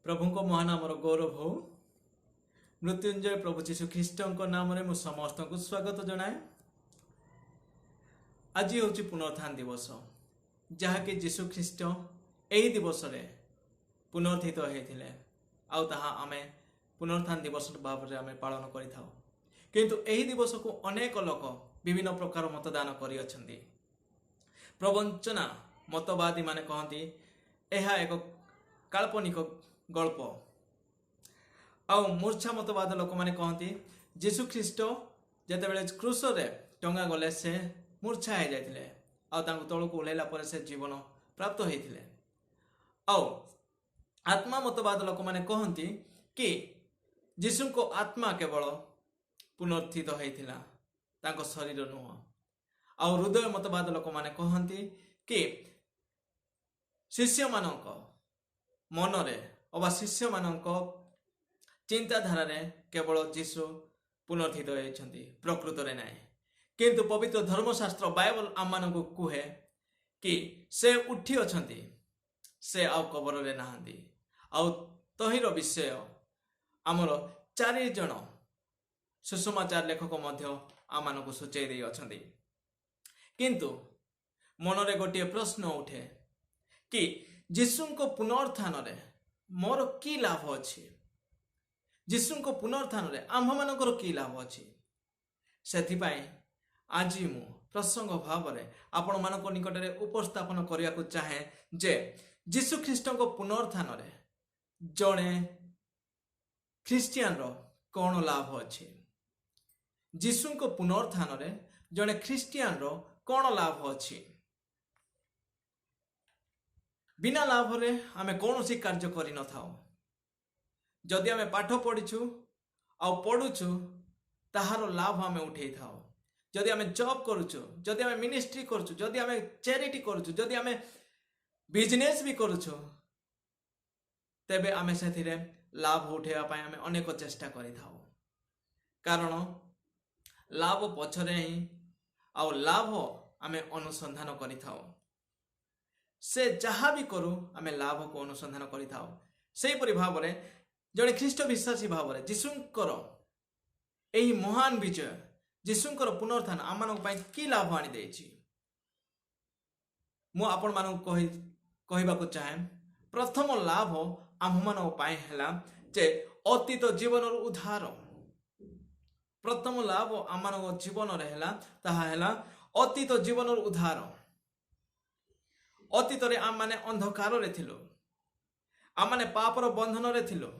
ପ୍ରଭୁଙ୍କ ମହାନାମର ଗୌରବ ହଉ। ମୃତ୍ୟୁଞ୍ଜୟ ପ୍ରଭୁ ଯୀଶୁ ଖ୍ରୀଷ୍ଟଙ୍କ ନାମରେ ମୁଁ ସମସ୍ତଙ୍କୁ ସ୍ୱାଗତ ଜଣାଏ। ଆଜି ହେଉଛି ପୁନରୁତ୍ଥାନ ଦିବସ, ଯାହାକି ଯୀଶୁ ଖ୍ରୀଷ୍ଟ ଏହି ଦିବସରେ ପୁନରୁତ୍ଥିତ ହୋଇଥିଲେ ଆଉ ତାହା ଆମେ ପୁନରୁତ୍ଥାନ ଦିବସ ଭାବରେ ଆମେ ପାଳନ କରିଥାଉ। କିନ୍ତୁ ଏହି ଦିବସକୁ ଅନେକ ଲୋକ ବିଭିନ୍ନ ପ୍ରକାର ମତଦାନ କରିଅଛନ୍ତି। ପ୍ରବଞ୍ଚନା ମତବାଦୀ ମାନେ କହନ୍ତି ଏହା ଏକ କାଳ୍ପନିକ ଗଳ୍ପ, ଆଉ ମୂର୍ଚ୍ଛା ମତବାଦ ଲୋକମାନେ କହନ୍ତି ଯୀଶୁଖ୍ରୀଷ୍ଟ ଯେତେବେଳେ କ୍ରୁଶରେ ଟଙ୍ଗା ଗଲେ ସେ ମୂର୍ଚ୍ଛା ହେଇଯାଇଥିଲେ ଆଉ ତାଙ୍କୁ ତଳକୁ ଓହ୍ଲାଇଲା ପରେ ସେ ଜୀବନ ପ୍ରାପ୍ତ ହେଇଥିଲେ। ଆଉ ଆତ୍ମା ମତବାଦ ଲୋକମାନେ କହନ୍ତି କି ଯୀଶୁଙ୍କ ଆତ୍ମା କେବଳ ପୁନରୁତ୍ଥିତ ହେଇଥିଲା, ତାଙ୍କ ଶରୀର ନୁହଁ। ଆଉ ହୃଦୟ ମତବାଦ ଲୋକମାନେ କହନ୍ତି କି ଶିଷ୍ୟମାନଙ୍କ ମନରେ ଅବା ଶିଷ୍ୟମାନଙ୍କ ଚିନ୍ତାଧାରାରେ କେବଳ ଯୀଶୁ ପୁନରୁତ୍ଥିତ ହୋଇଛନ୍ତି, ପ୍ରକୃତରେ ନାହିଁ। କିନ୍ତୁ ପବିତ୍ର ଧର୍ମଶାସ୍ତ୍ର ବାଇବଲ ଆମମାନଙ୍କୁ କୁହେ କି ସେ ଉଠି ଅଛନ୍ତି, ସେ ଆଉ କବରରେ ନାହାନ୍ତି। ଆଉ ତହିଁର ବିଷୟ ଆମର 4 ଜଣ ସୁସମାଚାର ଲେଖକ ମଧ୍ୟ ଆମମାନଙ୍କୁ ସୂଚାଇ ଦେଇଅଛନ୍ତି। କିନ୍ତୁ ମନରେ ଗୋଟିଏ ପ୍ରଶ୍ନ ଉଠେ କି ଯୀଶୁଙ୍କ ପୁନରୁତ୍ଥାନରେ ମୋର କି ଲାଭ ଅଛି? ଯୀଶୁଙ୍କ ପୁନରୁତ୍ଥାନରେ ଆମ୍ଭମାନଙ୍କର କି ଲାଭ ଅଛି? ସେଥିପାଇଁ ଆଜି ମୁଁ ପ୍ରସଙ୍ଗ ଭାବରେ ଆପଣମାନଙ୍କ ନିକଟରେ ଉପସ୍ଥାପନ କରିବାକୁ ଚାହେଁ ଯେ ଯୀଶୁଖ୍ରୀଷ୍ଟଙ୍କ ପୁନରୁତ୍ଥାନରେ ଜଣେ ଖ୍ରୀଷ୍ଟିଆନର କ'ଣ ଲାଭ ଅଛି? ଯୀଶୁଙ୍କ ପୁନରୁତ୍ଥାନରେ ଜଣେ ଖ୍ରୀଷ୍ଟିଆନର କ'ଣ ଲାଭ ଅଛି? ବିନା ଲାଭରେ ଆମେ କୌଣସି କାର୍ଯ୍ୟ କରିନଥାଉ। ଯଦି ଆମେ ପାଠ ପଢ଼ିଛୁ ଆଉ ପଢ଼ୁଛୁ, ତାହାର ଲାଭ ଆମେ ଉଠେଇଥାଉ। ଯଦି ଆମେ ଜବ୍ କରୁଛୁ, ଯଦି ଆମେ ମିନିଷ୍ଟ୍ରି କରୁଛୁ, ଯଦି ଆମେ ଚ୍ୟାରିଟି କରୁଛୁ, ଯଦି ଆମେ ବିଜନେସ୍ ବି କରୁଛୁ, ତେବେ ଆମେ ସେଥିରେ ଲାଭ ଉଠେଇବା ପାଇଁ ଆମେ ଅନେକ ଚେଷ୍ଟା କରିଥାଉ। କାରଣ ଲାଭ ପଛରେ ହିଁ ଆଉ ଲାଭ ଆମେ ଅନୁସନ୍ଧାନ କରିଥାଉ। ସେ ଯାହା ବି କରୁ ଆମେ ଲାଭକୁ ଅନୁସନ୍ଧାନ କରିଥାଉ। ସେହିପରି ଭାବରେ ଜଣେ ଖ୍ରୀଷ୍ଟ ବିଶ୍ୱାସୀ ଭାବରେ ଯୀଶୁଙ୍କର ଏହି ମହାନ ବିଜୟ, ଯୀଶୁଙ୍କର ପୁନରୁତ୍ଥାନ ଆମମାନଙ୍କ ପାଇଁ କି ଲାଭ ଆଣିଦେଇଛି, ମୁଁ ଆପଣମାନଙ୍କୁ କହିବାକୁ ଚାହେଁ। ପ୍ରଥମ ଲାଭ ଆମ୍ଭମାନଙ୍କ ପାଇଁ ହେଲା ଯେ ଅତୀତ ଜୀବନରୁ ଉଦ୍ଧାର। ପ୍ରଥମ ଲାଭ ଆମମାନଙ୍କ ଜୀବନରେ ହେଲା, ତାହା ହେଲା ଅତୀତ ଜୀବନରୁ ଉଦ୍ଧାର। ଅତୀତରେ ଆମମାନେ ଅନ୍ଧକାରରେ ଥିଲୁ, ଆମମାନେ ପାପର ବନ୍ଧନରେ ଥିଲୁ।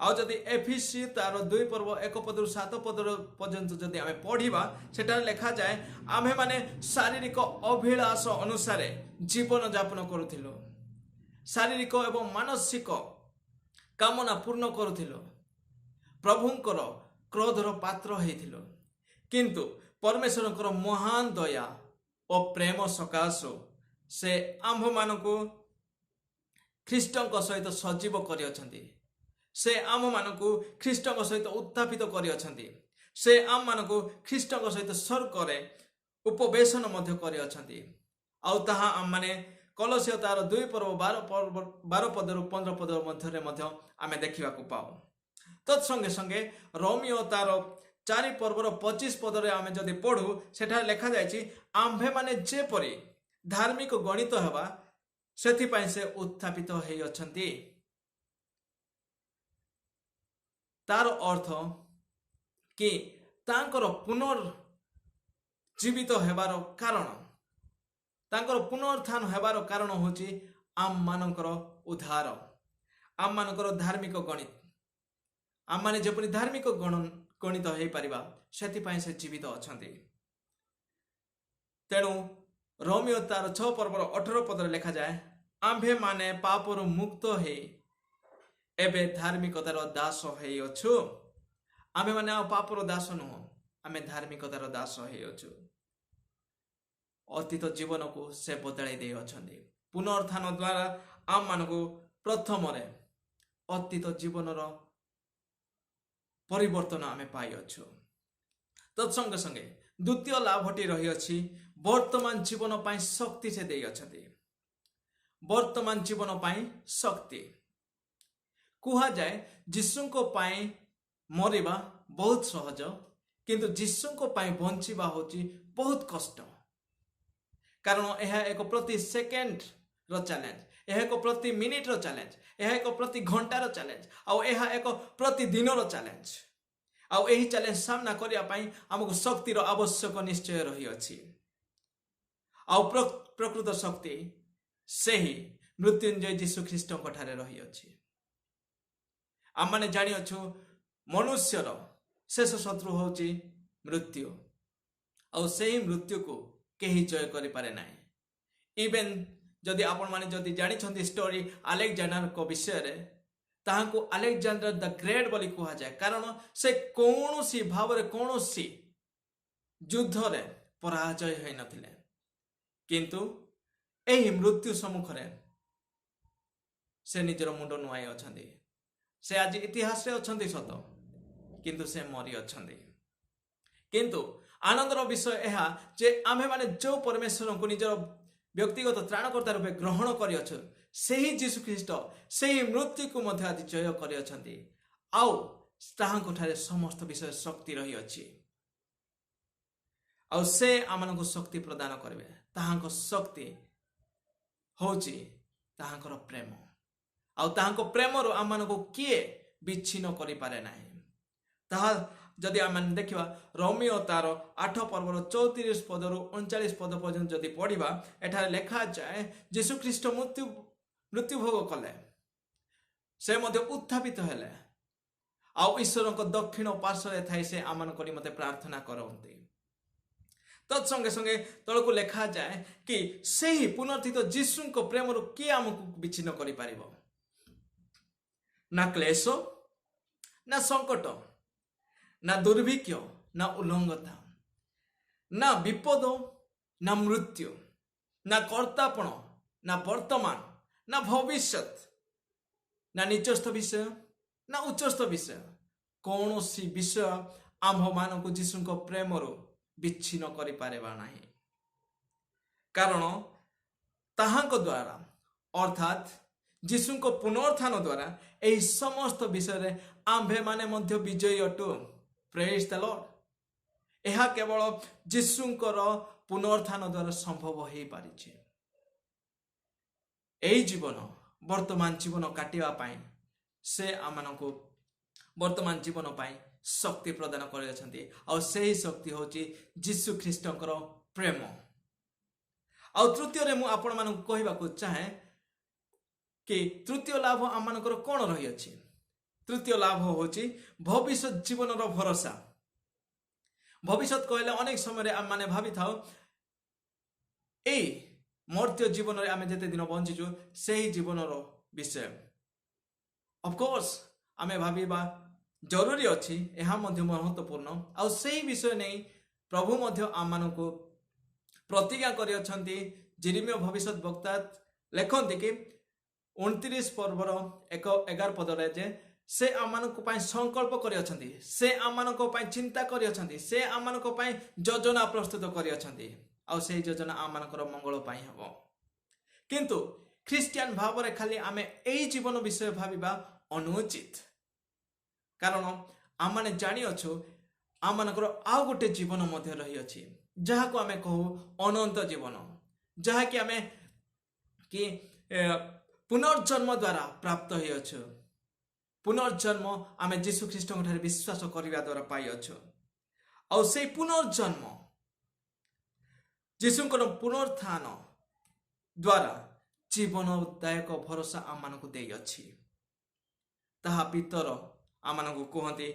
ଆଉ ଯଦି ଏଫିସି ତାର 2 ପର୍ବ 1 ପଦରୁ 7 ପଦ ପର୍ଯ୍ୟନ୍ତ ଯଦି ଆମେ ପଢ଼ିବା, ସେଠାରେ ଲେଖାଯାଏ ଆମ୍ଭେମାନେ ଶାରୀରିକ ଅଭିଳାଷ ଅନୁସାରେ ଜୀବନ ଯାପନ କରୁଥିଲୁ, ଶାରୀରିକ ଏବଂ ମାନସିକ କାମନା ପୂର୍ଣ୍ଣ କରୁଥିଲୁ, ପ୍ରଭୁଙ୍କର କ୍ରୋଧର ପାତ୍ର ହେଇଥିଲୁ। କିନ୍ତୁ ପରମେଶ୍ୱରଙ୍କର ମହାନ ଦୟା ଓ ପ୍ରେମ ସକାଶୁ ସେ ଆମ୍ଭମାନଙ୍କୁ ଖ୍ରୀଷ୍ଟଙ୍କ ସହିତ ସଜୀବ କରିଅଛନ୍ତି। ସେ ଆମ୍ଭମାନଙ୍କୁ ଖ୍ରୀଷ୍ଟଙ୍କ ସହିତ ଉତ୍ଥାପିତ କରିଅଛନ୍ତି। ସେ ଆମ୍ଭମାନଙ୍କୁ ଖ୍ରୀଷ୍ଟଙ୍କ ସହିତ ସ୍ୱର୍ଗରେ ଉପବେଶନ ମଧ୍ୟ କରିଅଛନ୍ତି। ଆଉ ତାହା ଆମମାନେ କଲସୀୟ ତାର 2 ପର୍ବ 12 ପଦରୁ 15 ପଦ ମଧ୍ୟରେ ମଧ୍ୟ ଆମେ ଦେଖିବାକୁ ପାଉ। ତତ୍ସଙ୍ଗେ ସଙ୍ଗେ ରୋମୀୟ ତାର 4 ପର୍ବର 25 ପଦରେ ଆମେ ଯଦି ପଢ଼ୁ, ସେଠାରେ ଲେଖାଯାଇଛି ଆମ୍ଭେମାନେ ଯେପରି ଧାର୍ମିକ ଗଣିତ ହେବା ସେଥିପାଇଁ ସେ ଉତ୍ଥାପିତ ହେଇଅଛନ୍ତି। ତାର ଅର୍ଥ କି ତାଙ୍କର ପୁନର୍ଜୀବିତ ହେବାର କାରଣ, ତାଙ୍କର ପୁନରୁତ୍ଥାନ ହେବାର କାରଣ ହେଉଛି ଆମମାନଙ୍କର ଉଦ୍ଧାର, ଆମମାନଙ୍କର ଧାର୍ମିକ ଗଣିତ। ଆମମାନେ ଯେପରି ଧାର୍ମିକ ଗଣିତ ହେଇପାରିବା ସେଥିପାଇଁ ସେ ଜୀବିତ ଅଛନ୍ତି। ତେଣୁ ରୋମୀୟ ତାର 6 ପର୍ବର 18 ପଦରେ ଲେଖାଯାଏ ଆମ୍ଭେମାନେ ପାପରୁ ମୁକ୍ତ ହେଇ ଏବେ ଧାର୍ମିକତାର ଦାସ ହେଇଅଛୁ। ଆମ୍ଭେମାନେ ଆଉ ପାପର ଦାସ ନୁହଁ, ଆମେ ଧାର୍ମିକତାର ଦାସ ହେଇଅଛୁ। ଅତୀତ ଜୀବନକୁ ସେ ବଦଳାଇ ଦେଇଅଛନ୍ତି। ପୁନରୁତ୍ଥାନ ଦ୍ୱାରା ଆମମାନଙ୍କୁ ପ୍ରଥମରେ ଅତୀତ ଜୀବନର ପରିବର୍ତ୍ତନ ଆମେ ପାଇଅଛୁ। ତତ୍ସଙ୍ଗେ ସଙ୍ଗେ ଦ୍ୱିତୀୟ ଲାଭଟି ରହିଅଛି ବର୍ତ୍ତମାନ ଜୀବନ ପାଇଁ ଶକ୍ତି ସେ ଦେଇଅଛନ୍ତି। ବର୍ତ୍ତମାନ ଜୀବନ ପାଇଁ ଶକ୍ତି। କୁହାଯାଏ ଯୀଶୁଙ୍କ ପାଇଁ ମରିବା ବହୁତ ସହଜ, କିନ୍ତୁ ଯୀଶୁଙ୍କ ପାଇଁ ବଞ୍ଚିବା ହେଉଛି ବହୁତ କଷ୍ଟ। କାରଣ ଏହା ଏକ ପ୍ରତି ସେକେଣ୍ଡର ଚ୍ୟାଲେଞ୍ଜ, ଏହା ଏକ ପ୍ରତି ମିନିଟର ଚ୍ୟାଲେଞ୍ଜ, ଏହା ଏକ ପ୍ରତି ଘଣ୍ଟାର ଚ୍ୟାଲେଞ୍ଜ, ଆଉ ଏହା ଏକ ପ୍ରତିଦିନର ଚ୍ୟାଲେଞ୍ଜ। ଆଉ ଏହି ଚ୍ୟାଲେଞ୍ଜ ସାମ୍ନା କରିବା ପାଇଁ ଆମକୁ ଶକ୍ତିର ଆବଶ୍ୟକ ନିଶ୍ଚୟ ରହିଅଛି। ଆଉ ପ୍ରକୃତ ଶକ୍ତି ସେହି ମୃତ୍ୟୁଞ୍ଜୟ ଯୀଶୁ ଖ୍ରୀଷ୍ଟଙ୍କ ଠାରେ ରହିଅଛି। ଆମମାନେ ଜାଣିଅଛୁ ମନୁଷ୍ୟର ଶେଷ ଶତ୍ରୁ ହେଉଛି ମୃତ୍ୟୁ, ଆଉ ସେହି ମୃତ୍ୟୁକୁ କେହି ଜୟ କରିପାରେ ନାହିଁ। ଇଭେନ୍ ଯଦି ଆପଣମାନେ ଯଦି ଜାଣିଛନ୍ତି ଷ୍ଟୋରି ଆଲେକ୍ଜାଣ୍ଡାରଙ୍କ ବିଷୟରେ, ତାହାଙ୍କୁ ଆଲେକ୍ଜାଣ୍ଡାର ଦ ଗ୍ରେଟ୍ ବୋଲି କୁହାଯାଏ, କାରଣ ସେ କୌଣସି ଭାବରେ କୌଣସି ଯୁଦ୍ଧରେ ପରାଜୟ ହୋଇନଥିଲେ। କିନ୍ତୁ ଏହି ମୃତ୍ୟୁ ସମ୍ମୁଖରେ ସେ ନିଜର ମୁଣ୍ଡ ନୁଆଇ ଅଛନ୍ତି। ସେ ଆଜି ଇତିହାସରେ ଅଛନ୍ତି ସତ, କିନ୍ତୁ ସେ ମରି ଅଛନ୍ତି। କିନ୍ତୁ ଆନନ୍ଦର ବିଷୟ ଏହା ଯେ ଆମ୍ଭେମାନେ ଯେଉଁ ପରମେଶ୍ୱରଙ୍କୁ ନିଜର ବ୍ୟକ୍ତିଗତ ତ୍ରାଣକର୍ତ୍ତା ରୂପେ ଗ୍ରହଣ କରିଅଛୁ, ସେହି ଯୀଶୁଖ୍ରୀଷ୍ଟ ସେହି ମୃତ୍ୟୁକୁ ମଧ୍ୟ ଆଜି ଜୟ କରିଅଛନ୍ତି, ଆଉ ତାହାଙ୍କ ଠାରେ ସମସ୍ତ ବିଷୟ ଶକ୍ତି ରହିଅଛି, ଆଉ ସେ ଆମମାନଙ୍କୁ ଶକ୍ତି ପ୍ରଦାନ କରିବେ। ତାହାଙ୍କ ଶକ୍ତି ହେଉଛି ତାହାଙ୍କର ପ୍ରେମ, ଆଉ ତାହାଙ୍କ ପ୍ରେମରୁ ଆମମାନଙ୍କୁ କିଏ ବିଚ୍ଛିନ୍ନ କରିପାରେ ନାହିଁ। ତାହା ଯଦି ଆମେ ଦେଖିବା ରୋମୀୟ ତାର 8 ପର୍ବର 34 ପଦରୁ 39 ପଦ ପର୍ଯ୍ୟନ୍ତ ଯଦି ପଢ଼ିବା, ଏଠାରେ ଲେଖାଯାଏ ଯୀଶୁଖ୍ରୀଷ୍ଟ ମୃତ୍ୟୁଭୋଗ କଲେ, ସେ ମଧ୍ୟ ଉତ୍ଥାପିତ ହେଲେ, ଆଉ ଈଶ୍ୱରଙ୍କ ଦକ୍ଷିଣ ପାର୍ଶ୍ୱରେ ଥାଇ ସେ ଆମମାନଙ୍କ ନିମନ୍ତେ ପ୍ରାର୍ଥନା କରନ୍ତି। ତତ୍ସଙ୍ଗେ ସଙ୍ଗେ ତଳକୁ ଲେଖାଯାଏ କି ସେହି ପୁନରୁତ୍ଥିତ ଯୀଶୁଙ୍କ ପ୍ରେମରୁ କିଏ ଆମକୁ ବିଚ୍ଛିନ୍ନ କରିପାରିବ? ନା କ୍ଲେଶ, ନା ସଙ୍କଟ, ନା ଦୁର୍ଭିକ୍ଷ, ନା ଉଲଙ୍ଗତା, ନା ବିପଦ, ନା ମୃତ୍ୟୁ, ନା କର୍ତ୍ତାପଣ, ନା ବର୍ତ୍ତମାନ, ନା ଭବିଷ୍ୟତ, ନା ନିଚସ୍ଥ ବିଷୟ, ନା ଉଚ୍ଚସ୍ଥ ବିଷୟ, କୌଣସି ବିଷୟ ଆମ୍ଭମାନଙ୍କୁ ଯୀଶୁଙ୍କ ପ୍ରେମରୁ ବିଚ୍ଛିନ୍ନ କରିପାରିବା ନାହିଁ। କାରଣ ତାହାଙ୍କ ଦ୍ୱାରା, ଅର୍ଥାତ୍ ଯୀଶୁଙ୍କ ପୁନରୁତ୍ଥାନ ଦ୍ୱାରା ଏହି ସମସ୍ତ ବିଷୟରେ ଆମ୍ଭେମାନେ ମଧ୍ୟ ବିଜୟୀ ଅଟୁ। Praise the Lord. ଏହା କେବଳ ଯୀଶୁଙ୍କର ପୁନରୁତ୍ଥାନ ଦ୍ୱାରା ସମ୍ଭବ ହେଇପାରିଛି। ଏହି ଜୀବନ, ବର୍ତ୍ତମାନ ଜୀବନ କାଟିବା ପାଇଁ ସେ ଆମମାନଙ୍କୁ ବର୍ତ୍ତମାନ ଜୀବନ ପାଇଁ ଶକ୍ତି ପ୍ରଦାନ କରିଅଛନ୍ତି, ଆଉ ସେହି ଶକ୍ତି ହେଉଛି ଯୀଶୁ ଖ୍ରୀଷ୍ଟଙ୍କର ପ୍ରେମ। ଆଉ ତୃତୀୟରେ ମୁଁ ଆପଣମାନଙ୍କୁ କହିବାକୁ ଚାହେଁ କି ତୃତୀୟ ଲାଭ ଆମମାନଙ୍କର କ'ଣ ରହିଅଛି? ତୃତୀୟ ଲାଭ ହେଉଛି ଭବିଷ୍ୟତ ଜୀବନର ଭରସା। ଭବିଷ୍ୟତ କହିଲେ ଅନେକ ସମୟରେ ଆମମାନେ ଭାବିଥାଉ ଏଇ ମର୍ତ୍ତ୍ୟ ଜୀବନରେ ଆମେ ଯେତେ ଦିନ ବଞ୍ଚିଛୁ ସେହି ଜୀବନର ବିଷୟ। ଅଫକୋର୍ସ ଆମେ ଭାବିବା ଜରୁରୀ ଅଛି, ଏହା ମଧ୍ୟ ମହତ୍ୱପୂର୍ଣ୍ଣ। ଆଉ ସେହି ବିଷୟ ନେଇ ପ୍ରଭୁ ମଧ୍ୟ ଆମମାନଙ୍କୁ ପ୍ରତିଜ୍ଞା କରିଅଛନ୍ତି। ଯିରିମିୟ ଭବିଷ୍ୟତ ବକ୍ତା ଲେଖନ୍ତି କି 29 ପର୍ବର 1-11 ପଦରେ ଯେ ସେ ଆମମାନଙ୍କ ପାଇଁ ସଂକଳ୍ପ କରିଅଛନ୍ତି, ସେ ଆମମାନଙ୍କ ପାଇଁ ଚିନ୍ତା କରିଅଛନ୍ତି, ସେ ଆମମାନଙ୍କ ପାଇଁ ଯୋଜନା ପ୍ରସ୍ତୁତ କରିଅଛନ୍ତି, ଆଉ ସେହି ଯୋଜନା ଆମମାନଙ୍କର ମଙ୍ଗଳ ପାଇଁ ହେବ। କିନ୍ତୁ ଖ୍ରୀଷ୍ଟିଆନ ଭାବରେ ଖାଲି ଆମେ ଏଇ ଜୀବନ ବିଷୟ ଭାବିବା ଅନୁଚିତ, କାରଣ ଆମମାନେ ଜାଣିଅଛୁ ଆମମାନଙ୍କର ଆଉ ଗୋଟେ ଜୀବନ ମଧ୍ୟ ରହିଅଛି, ଯାହାକୁ ଆମେ କହୁ ଅନନ୍ତ ଜୀବନ, ଯାହାକି ଆମେ କି ପୁନର୍ଜନ୍ମ ଦ୍ୱାରା ପ୍ରାପ୍ତ ହୋଇଅଛୁ। ପୁନର୍ଜନ୍ମ ଆମେ ଯୀଶୁ ଖ୍ରୀଷ୍ଟଙ୍କ ଠାରେ ବିଶ୍ୱାସ କରିବା ଦ୍ୱାରା ପାଇଅଛୁ। ଆଉ ସେଇ ପୁନର୍ଜନ୍ମ ଯୀଶୁଙ୍କର ପୁନରୁତ୍ଥାନ ଦ୍ୱାରା ଜୀବନଦାୟକ ଭରସା ଆମମାନଙ୍କୁ ଦେଇଅଛି। ତାହା ପିତର ଆମମାନଙ୍କୁ କୁହନ୍ତି,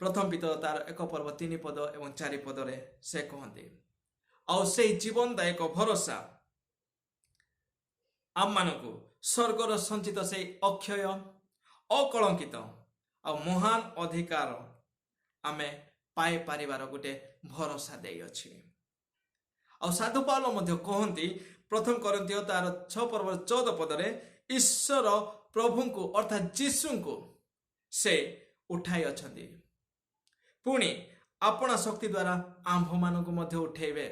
ପ୍ରଥମ ପିତର ତାର 1 ପର୍ବ 3 ପଦ ଏବଂ 4 ପଦରେ ସେ କୁହନ୍ତି, ଆଉ ସେଇ ଜୀବନଦାୟକ ଭରସା ଆମମାନଙ୍କୁ ସ୍ୱର୍ଗର ସଞ୍ଚିତ ସେଇ ଅକ୍ଷୟ ଅକଳଙ୍କିତ ଆଉ ମହାନ ଅଧିକାର ଆମେ ପାଇପାରିବାର ଗୋଟେ ଭରସା ଦେଇଅଛି। ଆଉ ସାଧୁ ପାଉଲ ମଧ୍ୟ କହନ୍ତି ପ୍ରଥମ କରିନ୍ଥୀୟ ତାର 6 ପର୍ବ 14 ପଦରେ, ଈଶ୍ୱର ପ୍ରଭୁଙ୍କୁ ଅର୍ଥାତ୍ ଯୀଶୁଙ୍କୁ ସେ ଉଠାଇ ଅଛନ୍ତି, ପୁଣି ଆପଣା ଶକ୍ତି ଦ୍ୱାରା ଆମ୍ଭମାନଙ୍କୁ ମଧ୍ୟ ଉଠେଇବେ।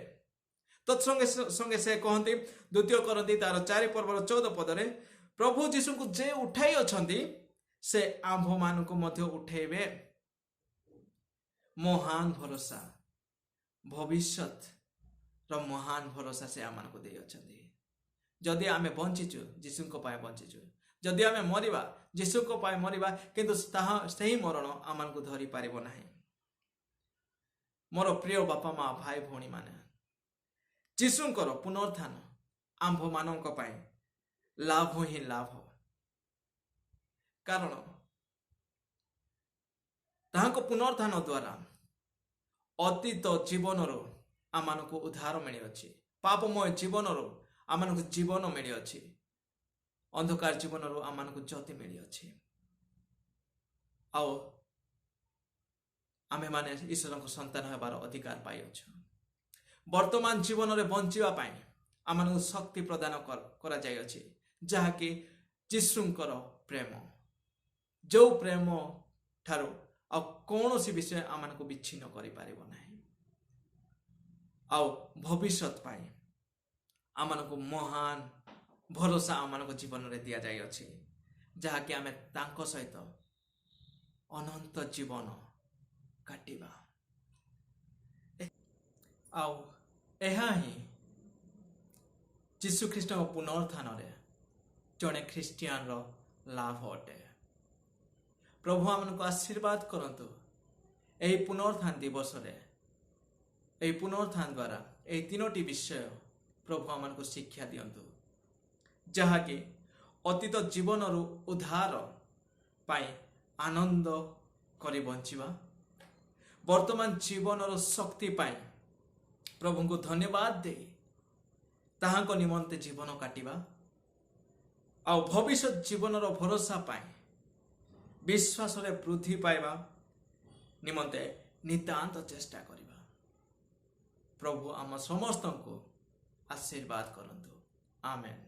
ତତ୍ସଙ୍ଗେ ସଙ୍ଗେ ସେ କହନ୍ତି ଦ୍ୱିତୀୟ କରିନ୍ଥୀ ତାର 4 ପର୍ବର 14 ପଦରେ, ପ୍ରଭୁ ଯୀଶୁଙ୍କୁ ଯେ ଉଠାଇ ଅଛନ୍ତି ସେ ଆମ୍ଭମାନଙ୍କୁ ମଧ୍ୟ ଉଠେଇବେ। ମହାନ ଭରସା, ଭବିଷ୍ୟତର ମହାନ ଭରସା ସେ ଆମମାନଙ୍କୁ ଦେଇଅଛନ୍ତି। ଯଦି ଆମେ ବଞ୍ଚିଛୁ, ଯୀଶୁଙ୍କ ପାଇଁ ବଞ୍ଚିଛୁ। ଯଦି ଆମେ ମରିବା, ଯୀଶୁଙ୍କ ପାଇଁ ମରିବା। କିନ୍ତୁ ତାହା ସେହି ମରଣ ଆମମାନଙ୍କୁ ଧରିପାରିବ ନାହିଁ। ମୋର ପ୍ରିୟ ବାପା ମା, ଭାଇ ଭଉଣୀମାନେ, ଯୀଶୁଙ୍କର ପୁନରୁତ୍ଥାନ ଆମ୍ଭମାନଙ୍କ ପାଇଁ ଲାଭ ହିଁ ଲାଭ, କାରଣ ତାହାଙ୍କ ପୁନରୁତ୍ଥାନ ଦ୍ୱାରା ଅତୀତ ଜୀବନରୁ ଆମମାନଙ୍କୁ ଉଦ୍ଧାର ମିଳିଅଛି, ପାପମୟ ଜୀବନରୁ ଆମମାନଙ୍କୁ ଜୀବନ ମିଳିଅଛି, ଅନ୍ଧକାର ଜୀବନରୁ ଆମମାନଙ୍କୁ ଜ୍ୟୋତି ମିଳିଅଛି ଆଉ ଆମ୍ଭେମାନେ ଈଶ୍ୱରଙ୍କ ସନ୍ତାନ ହେବାର ଅଧିକାର ପାଇଅଛୁ। ବର୍ତ୍ତମାନ ଜୀବନରେ ବଞ୍ଚିବା ପାଇଁ ଆମମାନଙ୍କୁ ଶକ୍ତି ପ୍ରଦାନ କରାଯାଇଅଛି, ଯାହାକି ଯୀଶୁଙ୍କର ପ୍ରେମ, ଯେଉଁ ପ୍ରେମ ଠାରୁ ଆଉ କୌଣସି ବିଷୟ ଆମମାନଙ୍କୁ ବିଚ୍ଛିନ୍ନ କରିପାରିବ ନାହିଁ। ଆଉ ଭବିଷ୍ୟତ ପାଇଁ ଆମମାନଙ୍କୁ ମହାନ ଭରସା ଆମମାନଙ୍କ ଜୀବନରେ ଦିଆଯାଇଅଛି, ଯାହାକି ଆମେ ତାଙ୍କ ସହିତ ଅନନ୍ତ ଜୀବନ କାଟିବା। ଆଉ ଏହା ହିଁ ଯୀଶୁଖ୍ରୀଷ୍ଟଙ୍କ ପୁନରୁତ୍ଥାନରେ ଜଣେ ଖ୍ରୀଷ୍ଟିଆନର ଲାଭ ଅଟେ। ପ୍ରଭୁ ଆମମାନଙ୍କୁ ଆଶୀର୍ବାଦ କରନ୍ତୁ ଏହି ପୁନରୁତ୍ଥାନ ଦିବସରେ। ଏହି ପୁନରୁତ୍ଥାନ ଦ୍ୱାରା ଏହି ତିନୋଟି ବିଷୟ ପ୍ରଭୁ ଆମମାନଙ୍କୁ ଶିକ୍ଷା ଦିଅନ୍ତୁ, ଯାହାକି ଅତୀତ ଜୀବନରୁ ଉଦ୍ଧାର ପାଇଁ ଆନନ୍ଦ କରି ବଞ୍ଚିବା, ବର୍ତ୍ତମାନ ଜୀବନର ଶକ୍ତି ପାଇଁ ପ୍ରଭୁଙ୍କୁ ଧନ୍ୟବାଦ ଦେଇ ତାହାଙ୍କ ନିମନ୍ତେ ଜୀବନ କାଟିବା, ଆଉ ଭବିଷ୍ୟତ ଜୀବନର ଭରସା ପାଇଁ ବିଶ୍ୱାସରେ ବୃଦ୍ଧି ପାଇବା ନିମନ୍ତେ ନିତାନ୍ତ ଚେଷ୍ଟା କରିବା। ପ୍ରଭୁ ଆମ ସମସ୍ତଙ୍କୁ ଆଶୀର୍ବାଦ କରନ୍ତୁ। ଆମେନ୍।